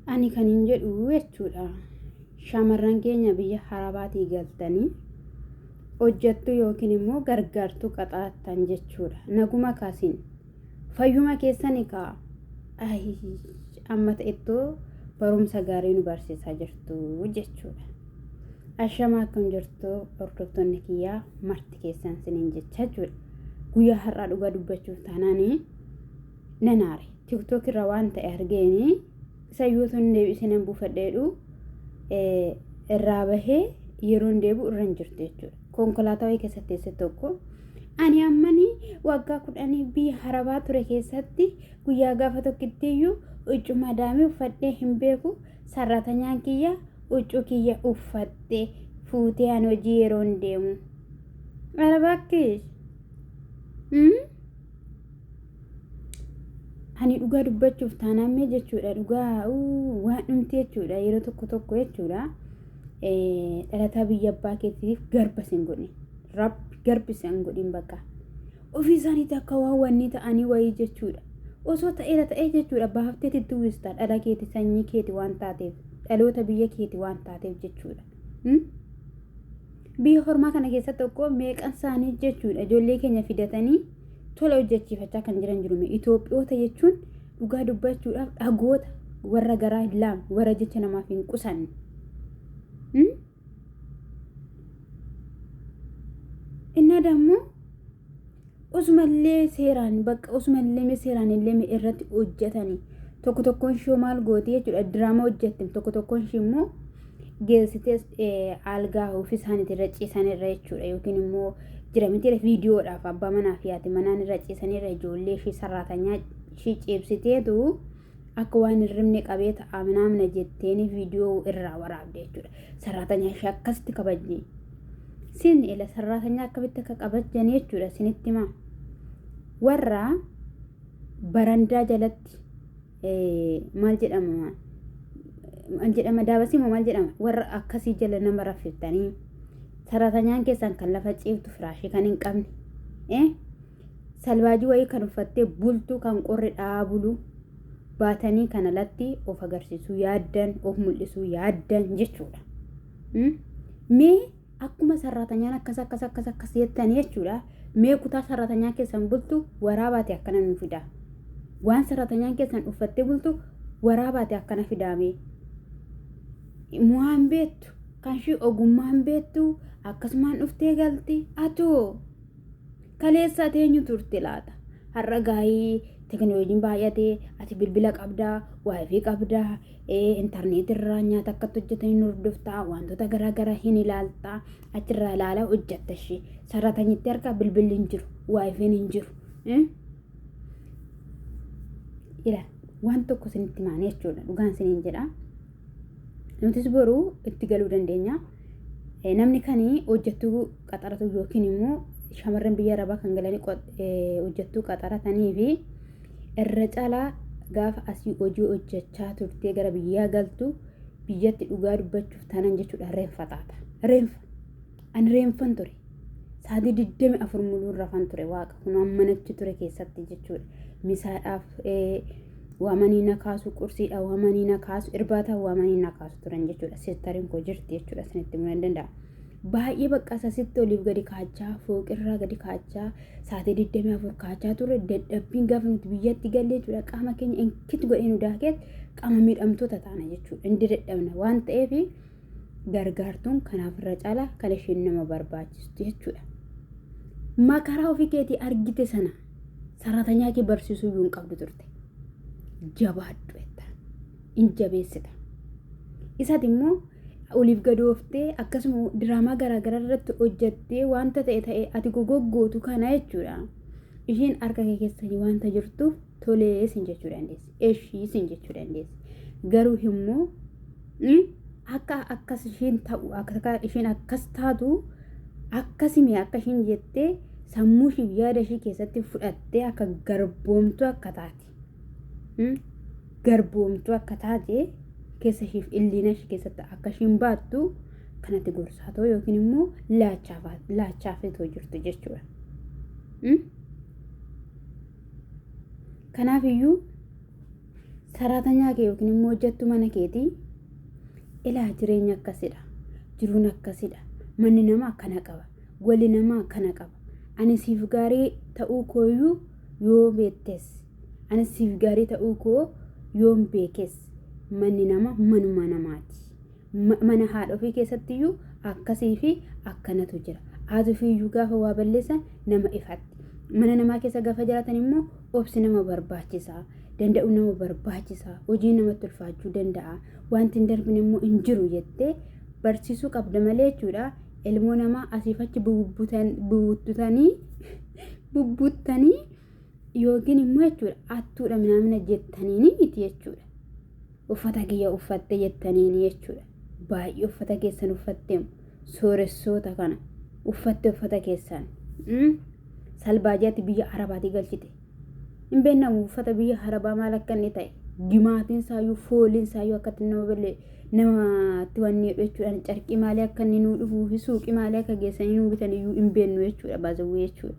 Ani kanin jedhu jechuudha shamarran keenya biyya harabaatii galtanii hojjattuu yookiin immoo gargaartuu qaxarattan jechuudha. Naguma kaasin fayyuma keessani kaa amma ta'ettoo barumsa gaarii nu barsiisaa jirtu jechuudha. Ashamaa akkam jirtu hordoftoonni kiyyaa marti keessan siniin jecha jechuudha. Guyyaa har'aa dhugaa dubbachuuf taanaanii nan aare. TikTok irra waan ta'e argeeni isa yoo tun deebisee nan buufadheedhu irraa bahee yeroon deebi'u irra hin jirtu jechuudha. Konkolaataa wayii keessatti teesse tokko ani ammanii waggaa kudhanii biyya harabaa ture keessatti guyyaa gaafa tokkittiyyuu huccuu madaamii uffadhee hin beeku sarratanyaan kiyya huccuu kiyya uffatte fuutee ani hojii yeroon deemu. Arabakkish. Ani dhugaa dubbachuuf taanaan mee jechuudha dhugaa waan dhumti jechuudha yeroo tokko tokko jechuudha dhalataa biyya abbaa keetiif garba sin godhin rabbi garbi sin godhin bakka ofii isaaniitti akka waan wanni ta'anii wayii jechuudha osoo ta'eera ta'ee jechuudha baafteeti itti uwwista dhala keeti sanyii keeti waan taateef dhaloota biyya keeti waan taateef jechuudha. Biyya hormaa kana keessatti tokko meeqan isaanii jechuudha ijoollee keenya fidatanii tola hojjechiifachaa kan jiran jiru. Itoophiyoota jechuun dhugaa dubbachuudhaaf dhagoota warra garaa hin laamne warra jecha namaaf hin qusanne. Innaa dammoo osumallee seeraan bakka osumallee mee seeraan illee mee irratti hojjetanii tokko tokkoon ishee maal gooti jechuudha diraama hojjetti tokko tokkoon ishee immoo geessitee algaa ofii isaaniitti irra ciisan irra jechuudha yookiin immoo jira miti viidiyoodhaaf abbaa manaa fi haati manaan irra ciisan irra ijoollee ishee sarraatanyaa ishee ciibsiteetu akka waan hirribni qabee ta'a minaamna jetteeni viidiyoo irraa waraabde jechuudha sarraatanyaa ishee akkasitti kabajni. Sin ila sarraatanyaa akkamitti akka kabajjan jechuudha sinitti himaa. Warra barandaa jalatti maal jedhama maal jedhama daabasii moo maal jedhama warra akkasii jala nama raffiftanii sarratanyaan keessan kan lafa ciiftu firaashii kan hin qabne salbaajii wayii kan uffattee bultu kan qorri dhaabulu baatanii kan alatti of agarsiisuu yaaddan of mul'isuu yaaddan jechuudha. Mee akkuma sarratanyaan akkas akkas akkas akkas jettanii jechuudha. Mee kutaa sarratanyaa keessan bultu waraabaate akkana nu fida. Waan sarratanyaan keessan uffattee bultu waraabaate akkana fidaame. Mu'aan beektu kan ishii ogummaan beektu akkasumaan dhuftee galti atoo. Kaleessa ati eenyu turte laata? Har'a gaa'ii teknooloojiin baay'ate ati bilbila qabdaa, waayifii qabdaa, intarneetii irraa nyaata akkatti hojjetan hin hordoftaa, wantoota garaa garaa hin ilaaltaa, achirraa ilaalaa hojjetta ishee. Sarratanyitti harka bilbilli hin jiru, waayifiin hin jiru. Ila waan tokko isinitti himaanii jechuudha dhugaan isiniin jedha. Nutis boru itti galuu dandeenya. Namni kan hojjettuu qaxaratu yookiin immoo shamarran biyya arabaa kan galanii hojjettuu qaxaratanii fi irra caalaa gaafa asii hojii hojjechaa turtee gara biyyaa galtu biyyatti dhugaa dubbachuuf tanan jechuudha reenfa taata. Reenfa. Ani reenfan ture. Sa'aatii 24 muluun rafan ture waaqa kun ammanachi ture keessatti jechuudha. Misaadhaaf waamanii na kaasu qursiidha waamanii na kaasu irbaata waamanii na kaasu turan jechuudha. Siistariin koo jirti jechuudha isinitti himuu nan danda'a. Baay'ee bakka asasitti oliif gadi kaachaa fooqirraa gadi kaachaa sa'aatii 24 kaachaa ture dadhabbiin gaafa nuti biyyatti galle jechuudha qaama keenya inkitti godhee nu daakeet qaama miidhamtoota taana jechuudha. Inni dadhabna waan ta'eef gargaartuun kanaaf irra caala kan isheen nama barbaachistu jechuudha. Makaraa ofii keetii argite sana sarratanyaa kee barsiisuu iyyuu hin qabdu turte. Jabaadhu jettaan. In jabeessita. Isati immoo oliif gadooftee akkasuma diraamaa garaagaraa irratti hojjattee wanta ta'e ta'e ati gogoggootu kana jechuudha. Isheen harka kee keessa wanta jirtuuf tolee sin jechuu dandeessi. Eshii sin jechuu dandeessi. Garuu immoo akka akkas ishiin ta'u akka ishiin akkas taatu akkasimi akka ishiin jettee sammuu ishiif yaada ishii keessatti fudhattee akka garboomtuu akka taate garboomtuu akka taate keessa ishiif illiina ishii keessatti akka ishiin baattu kanatti gorsaa ta'u yookiin immoo laachaafitoo jirtu jechuudha. Kanaaf iyyuu Saraatanyaa kee yookiin immoo hojjettu mana keetii ilaa jireenya akkasidha. Jiruun akkasidha. Manni namaa akkana qaba. Golli namaa akkana qaba. Ani siif gaarii ta'uu kooyyuu yoo beektes. Ani siif gaarii ta'uu koo yoon beekes. Manni nama manuma namaati. Mana haadha ofii keessattiyyuu akkasii fi akkanatu jira. Haati ofiiyyuu gaafa waa balleessan nama ifatti. Mana namaa keessa gaafa jiraatan immoo obsi nama barbaachisa. Danda'uu nama barbaachisa. Hojiin namatti ulfaachuu danda'a. Wanti hin darbine immoo hin jiru jettee barsiisuu qabda malee jechuudha. Ilmoo namaa asiif achi bubbuttanii yookiin immoo jechuudha attuudha minaamina jettaniini miti jechuudha. Uffata kiyya uffatte jettaniini jechuudha. Baay'ee uffata keessan uffatteemu sooressoota kana uffatte uffata keessan salbaajaatti biyya arabaatii galchite. Hin beekamu uffata biyya arabaa maal akka inni ta'e gimaatiin isaayyuu fooliin isaayyuu akkatti nama ballee namatti wanni jedhu jechuudha. Carqii maalii akka inni nuu dhufuu fi suuqii maalii akka geessanii nuu bitan iyyuu hin beeknu jechuudha baazawwee jechuudha.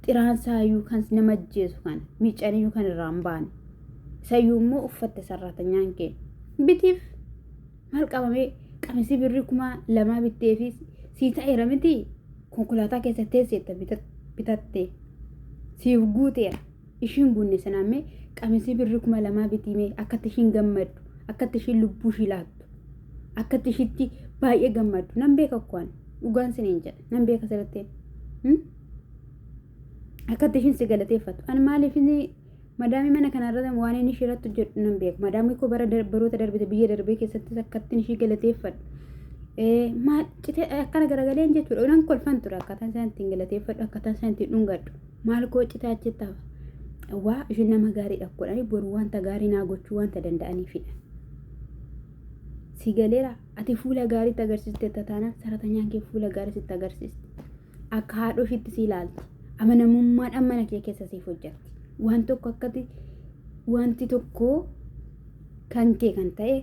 Xiraan isaayyuu kan nama ajjeesu kana miicaniyyuu kan irraa hin baane. Isayyuu immoo uffatte sarratanyaan kee bitiif maal qabamee qamisii birrii 2000 bittee fi sii ta'eera miti konkolaataa keessa teesseetta bitattee siif guuteera. Ishiin guunne sanaammee qamisii birrii 2000 bitiimee akkatti ishiin gammaddu akkatti ishiin lubbuu ishii laattu akkatti ishiitti baay'ee gammaddu nan beeka akkuwaan dhugaan siniin jedha nan beeka sirriitti. Akkatti ishiin si galateeffattu ani maaliif inni madaamii mana kanarra waan inni ishee irratti hojjedhu nan beeka. Madaamii koo bara baroota darbite biyya darbee keessattis akkattiin ishii galateeffadhu. Maal citee akkana garagaleen jechuudha. Nan kolfan ture akkaataan isaan ittiin galateeffadhu akkaataan isaan ittiin dhungadhu. Maal koo citee achitti hafa. Waa ishiin nama gaariidha godhanii boru wanta gaarii naa gochuu wanta danda'aniifidha. Si galeera ati fuula gaariitti agarsiiste taanaan saratanyaan kee fuula gaarii sitti agarsiisti. Akka haadha ofiitti si ilaalti. Amanamummaadhaan mana kee keessa siif hojjetti. Waan tokko akkati wanti tokko kan kee kan ta'e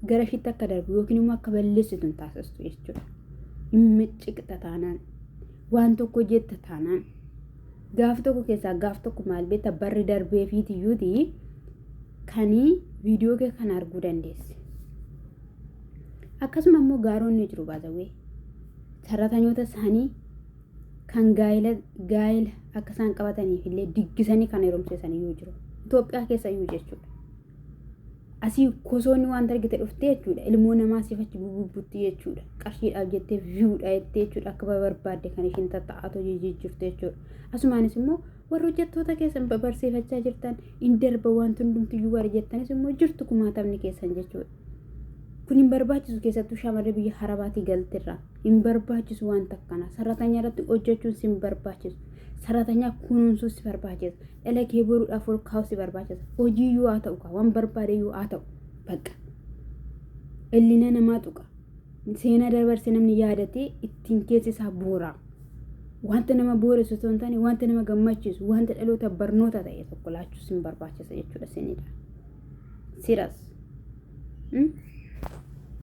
gara ishiitti akka darbu yookiin immoo akka balleessitu hin taasistu jechuudha. Hin micciqxa taanaan waan tokko jetta taanaan gaaf tokko keessaa gaaf tokko maal beekta barri darbee fiitiyyuuti kanii viidiyoo kee kana arguu dandeessi. Akkasuma immoo gaaronni jiru baasawwee sarratanyoota isaanii kan gaa'ela gaa'ela akka isaan qabataniif illee diggisanii kan heerumsiisan iyyuu jiru. Itoophiyaa keessa iyyuu jechuudha. Asii kosoonni wanta argite dhuftee jechuudha. Ilmoo namaa sifachi bubbutti jechuudha. Qarshiidhaaf jettee viiwudha jettee jechuudha. Akka barbaadde kan ishiin tatta'aatu jijjiirtu jechuudha. Asumaanis immoo warra hojjettoota keessan barsiifachaa jirtan hin darba wanti hundumtiyyuu warra jettanis immoo jirtu kumaatamni keessan jechuudha. Kun hin barbaachisu keessattuu shamarree biyya harabaatii galtirraa. Hin barbaachisu wanta akkanaa. Sarratanya irratti hojjechuun si hin barbaachisu. Sarratanyaa kunuunsuu si barbaachisa. Dhala kee boruudhaaf ol kaa'uu si barbaachisa. Hojii iyyuu haa ta'u waan barbaade iyyuu haa ta'u. Bakka. Illina namaa tuqa. Seenaa dabarsee namni yaadatee ittiin keessi isaa boora. Wanta nama booressu osoo hin taane wanta nama gammachiisu wanta dhaloota barnoota ta'e tokko laachuu si barbaachisa jechuudha sinidha. Siras.